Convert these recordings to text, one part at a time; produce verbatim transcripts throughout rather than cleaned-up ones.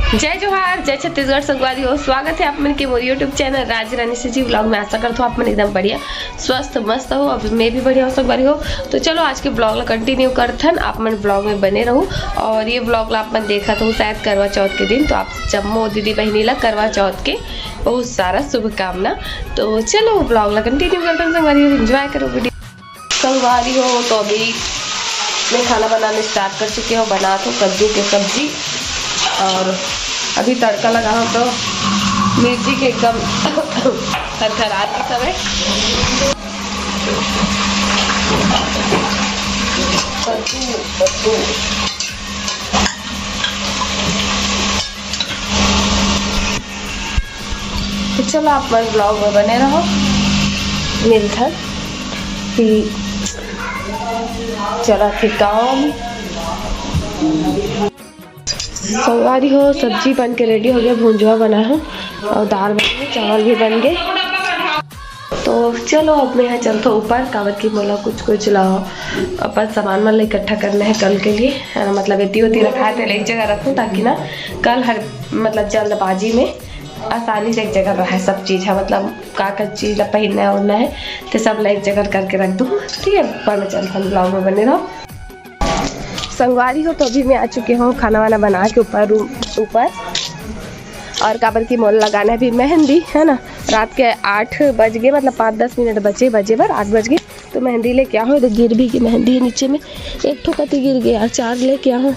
जय जोहार, जय छत्तीसगढ़ संगवारी हो। स्वागत है आप मन के मोर YouTube चैनल राज रानी सीजी व्लॉग में। आशा करत हो आप मन एकदम बढ़िया, स्वस्थ, मस्त हो। अब मैं भी बढ़िया हो संगवारी हो। तो चलो आज के व्लॉग ला कंटिन्यू करथन, आप मन व्लॉग में बने रहू। और ये व्लॉग ला आप मन देखत हो शायद करवा चौथ के दिन, तो आप जम्मो दीदी बहिनी ला करवा चौथ के बहुत सारा शुभकामना। तो चलो व्लॉग ला कंटिन्यू करथन संगवारी हो, एंजॉय करो वीडियो। संगवारी हो, तो अभी मैं खाना बनाने स्टार्ट कर चुके हूँ। बनात हो कद्दू के सब्जी और अभी तड़का लगा हो तो मिर्ची के एकदम थरथरा के सब है। कद्दू, कद्दू। तो चलो आप मन व्लॉग में बने रहो, मिलथन कि चला थी काम। संगवारी हो, सब्जी बन के रेडी हो गया, भुंजवा बना है और दाल बन गई, चावल भी बन गए। तो चलो अब मैं यहाँ चलता हूँ ऊपर, काबर की मोला कुछ कुछ ला अपन सामान मन ला इकट्ठा करना है कल के लिए, है ना, मतलब एती ओती रखा है, तो एक जगह रखूँ ताकि ना कल हर मतलब जल्दबाजी में आसानी से एक जगह रहे सब चीज है, मतलब का का चीज ला पहिनना है ओढ़ना है, तो सब ला एक जगह करके रख दूँ। ठीक है, ऊपर में चलथन, व्लॉग में बने रहो। संगवारी हो, तो अभी मैं आ चुके हूँ खाना वाना बना के ऊपर रूम ऊपर। और काबर की मोला लगाना है अभी मेहंदी, है ना। रात के आठ बज गए, मतलब पाँच दस मिनट बचे, बजे बर आठ बज गए। तो मेहंदी लेके आए हँव, ये दे गिरवी के मेहंदी है नीचे में, एक ठो कती गिर गए यार, चार लेके आए हँव,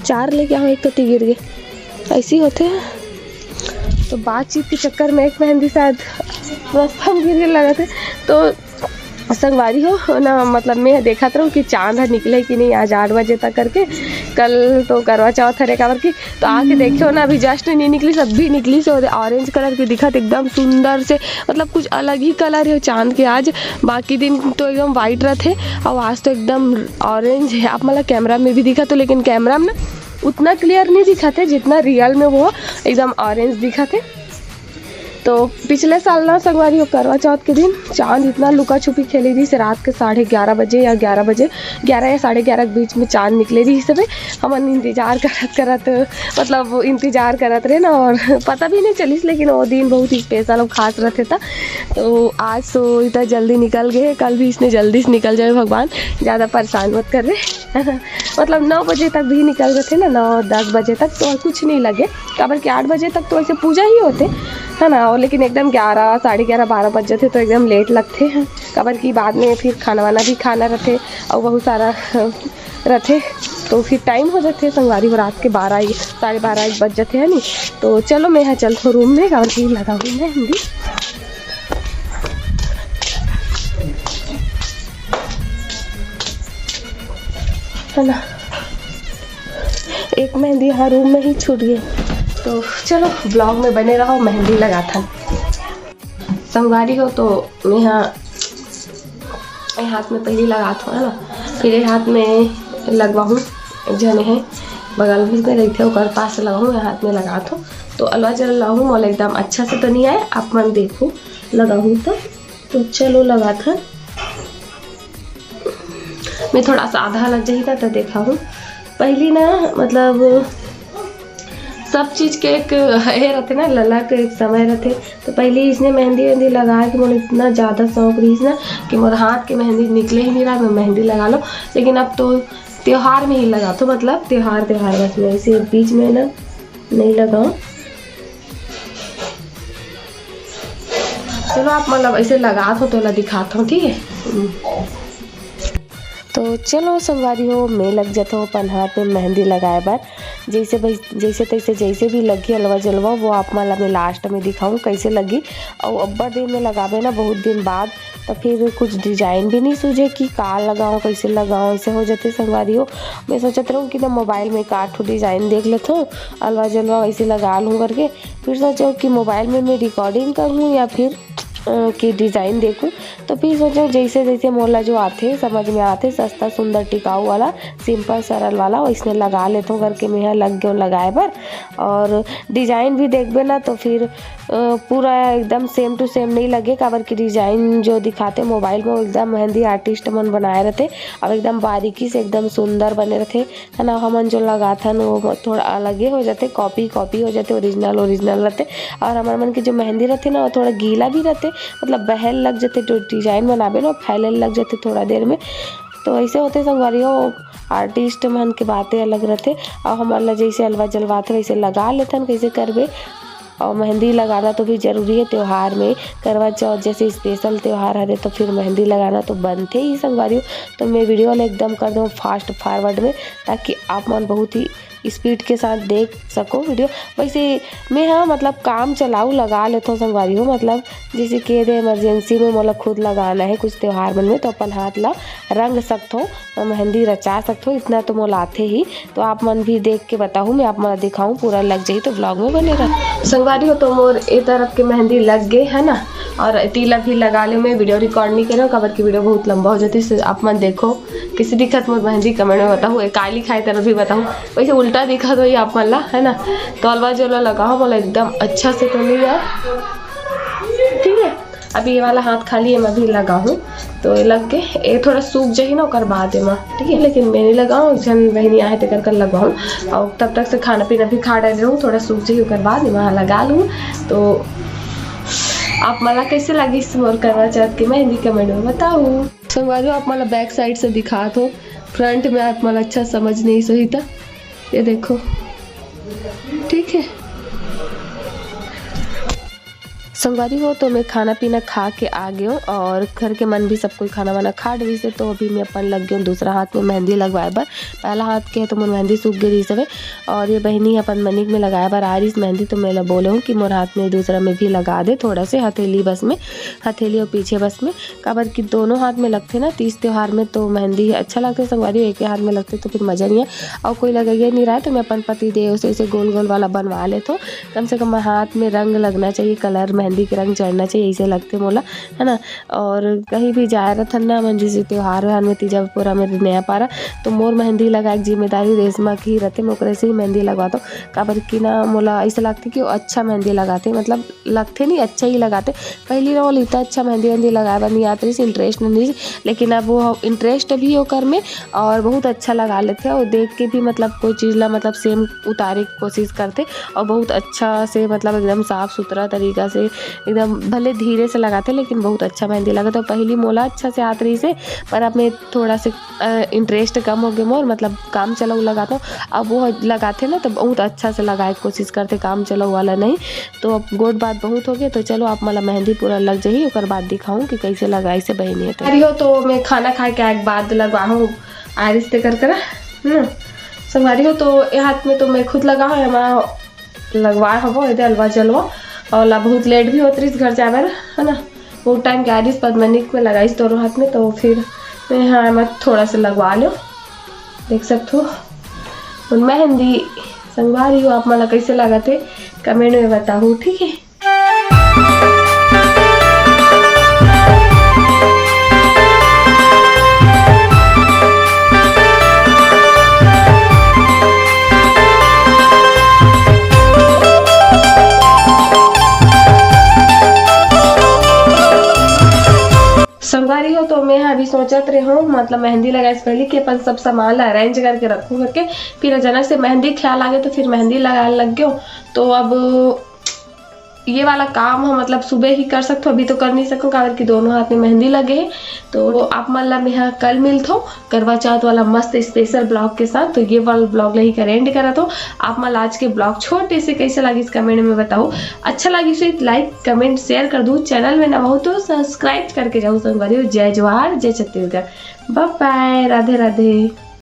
चार लेके आए हँव, एक कती गिर गए, ऐसी होथे। तो बातचीत के चक्कर में एक मेहंदी शायद रस्ता में गिर गए लगथे। तो संगवारी हो ना, मतलब मैं देखत रहूँ कि चांद ह निकले कि नहीं आज आठ बजे तक करके। कल तो करवा चौथ हरे काबर कि तो आके देखे हो ना, अभी just नहीं निकलिस, अभी निकलिस। और ऑरेंज कलर के दिखत एकदम सुंदर से, मतलब कुछ अलग ही कलर है चांद के आज। बाकी दिन तो एकदम व्हाइट रथे, और आज तो एकदम ऑरेंज है। आप मतलब कैमरा में भी दिखत हो, लेकिन कैमरा में ना उतना क्लियर नहीं दिखत है जितना रियल में वो एकदम ऑरेंज दिखत है। तो पिछले साल ना संगवारी हो, करवा चौथ के दिन चांद इतना लुका छुपी खेले रहिस, रात के साढ़े ग्यारह बजे या ग्यारह बजे, ग्यारह या साढ़े ग्यारह के बीच में चांद निकले रहिस हवे। हमन इंतजार करत करत, मतलब इंतजार करत रहे ना, और पता भी नहीं चलिस, लेकिन वो दिन बहुत ही स्पेशल और खास रथे था। तो आज तो इतना जल्दी निकल गए, कल भी इसने जल्दी से निकल जाए भगवान, ज़्यादा परेशान मत कर रहे। मतलब नौ बजे तक भी निकल जाते ना, नौ दस बजे तक तो कुछ नहीं लगे, काबर कि आठ बजे तक तो वैसे पूजा ही होते है ना, और लेकिन एकदम ग्यारह, साढ़े ग्यारह, बारह बज जाते तो एकदम लेट लगते हैं, काबर कि बाद में फिर खाना वाना भी खाना रहते और बहुत सारा रहते, तो फिर टाइम हो जाते संगवारी हो, रात के बारह, साढ़े बारह, एक बज जाते हैं नी। तो चलो मैं यहाँ चलता हूँ रूम में, काबर कि लगाऊँ मेहंदी, है ना। एक मेहंदी यहाँ रूम में ही छूट गई। तो चलो ब्लॉग में बने रहो, मेहंदी लगाथन। संगवारी हो तो मैं यहाँ ये हाथ में पहले लगात हूँ, है ना, फिर ये हाथ में लगवाहूँ। एक जने है बगल में रहिथे, ओकर पास लगाहूँ, ये हाथ में लगात हूँ। तो अलवा जल लाहूँ, मोला एकदम अच्छा से तो नहीं आए, आप मन देखो लगाहूँ तो। तो चलो लगाथन। मैं थोड़ा सा आधा लग जाही ना, तो देखा हूँ। पहली ना, मतलब सब चीज के एक हे रथे ना, लला के एक समय रथे। तो पहली इसने मेहंदी वेहंदी लगा के मोला इतना ज्यादा शौक रहिस ना कि मोर हाथ के मेहंदी निकले ही नहीं रहा, मैं मेहंदी लगा लो। लेकिन अब तो त्योहार में ही लगाथो, मतलब त्योहार, त्योहार बस में, ऐसे बीच में ना नहीं लगाओ। चलो आप मतलब ऐसे लगात हो तो ला दिखात हो, ठीक है। हम्म। तो चलो संगवारी हो, मैं लग जात हूँ अपन हाथ में मेहंदी लगाए बर। जैसे भाई, जैसे तैसे, जैसे भी लगी अलवा जलवा, वो आप मन ला मैं लास्ट में दिखाऊँ कैसे लगी। और अब्बड़ दिन में लगाबे ना, बहुत दिन बाद, तो फिर कुछ डिजाइन भी नहीं सूझे कि का लगाऊँ, कैसे लगाऊँ, ऐसे हो जाते संगवारी हो। मैं सोचत रहूँ कि ना मोबाइल में एक आध ठो डिजाइन देख लेत हूँ, अलवा जलवा वैसे लगा लूँ करके। फिर सोचो कि मोबाइल में मैं रिकॉर्डिंग करूँ या फिर अ, के डिजाइन देखूँ। तो फिर सोचेंव जैसे जैसे मोला जो आथे, समझ में आथे, सस्ता, सुंदर, टिकाऊ वाला, सिंपल, सरल वाला, वैसने लगा लेथों करके मेहा लग गेंव लगाए बर। और डिजाइन भी देखबे ना तो फिर, अ, पूरा एकदम same to same नहीं लगे, काबर कि डिजाइन जो दिखाथे मोबाइल में, वो एकदम मेहंदी आर्टिस्ट मन बनाए रथे, अब एकदम बारीकी से एकदम सुंदर बने रथे। है ना, हमन जो लगाथन वो थोड़ा अलगे हो जाथे, कॉपी कॉपी हो जाथे, ओरिजिनल ओरिजिनल रथे। और हमर मन के जो मेहंदी रथे ना, वो थोड़ा गीला भी रथे, मतलब बहल लग जाथे, जो डिजाइन बनाबे ना, फैले लग जाथे थोड़ा देर में। तो ऐसे होथे संगवारी हो, आर्टिस्ट मन के बातें अलग रथे। और हमन ला जैसे अलवा जलवाथे वैसे लगा लेथन, कैसे करबे। और मेहंदी लगाना तो भी जरूरी है त्योहार में, करवा चौथ जैसे स्पेशल त्योहार हरे तो फिर मेहंदी लगाना तो बनथे ही संगवारी हो। तो मैं वीडियो ला एकदम कर दूँ फास्ट फॉरवर्ड में, ताकि आप मन बहुत ही स्पीड के साथ देख सको वीडियो। वैसे मैं हाँ, मतलब, काम चलाऊ लगा लेथों संगवारी हो, मतलब जैसे कह दे इमरजेंसी में मोला खुद लगाना है कुछ त्योहार मन में, तो अपन हाथ ला रंग सकथों, मेहंदी रचा सकथों, इतना तो मोला आथे ही। तो आप मन भी देख के बताहू, मैं आप मन ला दिखाऊँ, पूरा लग जाही तो ब्लॉग में बने रहो संगवारी हो। तो मोर ए तरफ के मेहंदी लग गे है ना, और एती ला भी लगा ले। मैं वीडियो रिकॉर्ड नहीं करे हूँ, काबर की वीडियो बहुत लंबा हो जाथे। से आप मन देखो, किसी दिखत मोर मेहंदी कमेंट में बताहू, ए काली खाए तरफ भी बताहू, वैसे उल्टा दिखत होही आप मन ला, है ना। तो अलवा जलवा लगाओ, मोला एकदम अच्छा से तो नहीं यार, ठीक है। अब ये वाला हाथ खाली है, मैं भी लगाऊँ। तो ये लग के ये थोड़ा सूख जाही ना, ओकर बाद एमा, ठीक है। लेकिन मैं नहीं लगाऊँ, एक झन बहिनी आहे तेकर कर लगवाऊँ। और तब तक से खाना पीना भी खा डाले रहूँ, थोड़ा सूख जाही ओकर बाद एमा लगा लूँ। तो आप मन ला कैसे लगिस मोर करवा चौथ के मेहंदी कमेंट में बताओ। संगवारी हो, आप मन ला बैक साइड से दिखात हों, फ्रंट में आप मन ला अच्छा समझ नहीं सही था, ये देखो, ठीक है। संगवारी हो, तो मैं खाना पीना खा के आ गेंव और घर के मन भी सब कोई खाना वाना खा डरिस हे, तो अभी मैं अपन लग गेंव दूसरा हाथ में मेहंदी लगवाए बर। पहला हाथ के हे तो मोर मेहंदी सूख गे रहिस हवे और ये बहिनी अपन मनिक में लगाए बर आ रहिस मेहंदी, तो मैं ला बोले हूँ कि मोर हाथ में दूसरा में भी लगा दे थोड़ा से हथेली बस में, हथेली और पीछे बस में, काबर कि दोनों हाथ में लगथे ना तीज त्योहार में, तो मेहंदी अच्छा लगथे संगवारी, एक हाथ में लगथे तो फिर मजा नहीं है। और कोई लगइया नहीं रहे तो मैं अपन पति देव से ऐसे गोल गोल वाला बनवा लेथों। कम से कम हाथ में रंग लगना चाहिए, कलर मेहंदी के रंग चढ़ना चाहिए, ऐसे लगथे मोला, है ना। और कहीं भी जाए रथन ना मन, जैसे त्योहार व्योहार में, तीजा पूरा में, नया पारा, तो मोर मेहंदी लगाए के जिम्मेदारी रेशमा की ही रथे, मैं ओकरे से ही मेहंदी लगवाथों। काबर कि ना मोला ऐसा लगथे कि वो अच्छा मेहंदी लगाथे, मतलब लगथे नहीं, अच्छा ही लगाथे। पहली ना ओला इतना अच्छा मेहंदी वेहंदी लगाए बर नहीं आत रहिस, इंटरेस्ट नहीं रहिस, लेकिन अब वो इंटरेस्ट भी ओकर में और बहुत अच्छा लगा लेथे। और देख के भी मतलब कोई चीज़ ला मतलब सेम उतारे के कोशिश करथे और बहुत अच्छा से मतलब एकदम साफ सुथरा तरीका से एकदम भले धीरे से लगाथे लेकिन बहुत अच्छा मेहंदी लगाथे। तो पहली मोला अच्छा से आत रहिस हे, पर अब मैं थोड़ा से अ, इंटरेस्ट कम हो गे मोर, मतलब काम चलाऊ लगाथों। अब वो लगाथे ना तो बहुत अच्छा से लगाए के कोशिश करथे, काम चलाऊ वाला नहीं। तो अब गोठ बात बहुत हो गे, तो चलो आप मन ला मेहंदी पूरा लग जाही, ओकर बाद दिखाऊँ कि कैसे लगाइस हे बहिनी हे। अरे हो, तो मैं खाना खा के आए के बाद लगवाहूँ आरिस तेकर करा, है ना। संगवारी हो, तो ये हाथ में तो मैं खुद लगाहूँ, एमा लगवाए हवो, एदे अलवा जलवा, और ला बहुत लेट भी होत रहिस घर जाए बर, है ना। बहुत टाइम के आरिस पद्मनिक में लगाइस दोनों हाथ में, तो फिर मैं हाँ, मैं थोड़ा सा लगवा लो, देख सकते हो। और मेहंदी संगवारी हो, आप मन ला कैसे लागत हे, कमेंट में बताहू, ठीक है। संगवारी हो, तो मैं अभी सोचत रहे हूँ, मतलब मेहंदी लगाए से पहले कि अपन सब सामान ला अरेंज करके रखूँ करके, फिर अचानक से मेहंदी ख्याल आ गया, तो फिर मेहंदी लगाए लग गयो। तो अब ये वाला काम हम मतलब सुबह ही कर सकथो, अभी तो कर नहीं सकूँ, काबर कि दोनों हाथ में मेहंदी लगे है। तो आप मन ला मेहा कल मिलथो करवा चौथ वाला मस्त स्पेशल ब्लॉग के साथ। तो ये वाला ब्लॉग ला ही कर एंड करत हो। आप मन ला आज के ब्लॉग छोटे से कैसे लागिस, कमेंट में बताओ। अच्छा लागिस हो तो लाइक, कमेंट, शेयर कर दू। चैनल में नवा हो तो सब्सक्राइब करके जाहू संगवारी हो। जय जोहार, जय छत्तीसगढ़, बाय बाय, राधे राधे।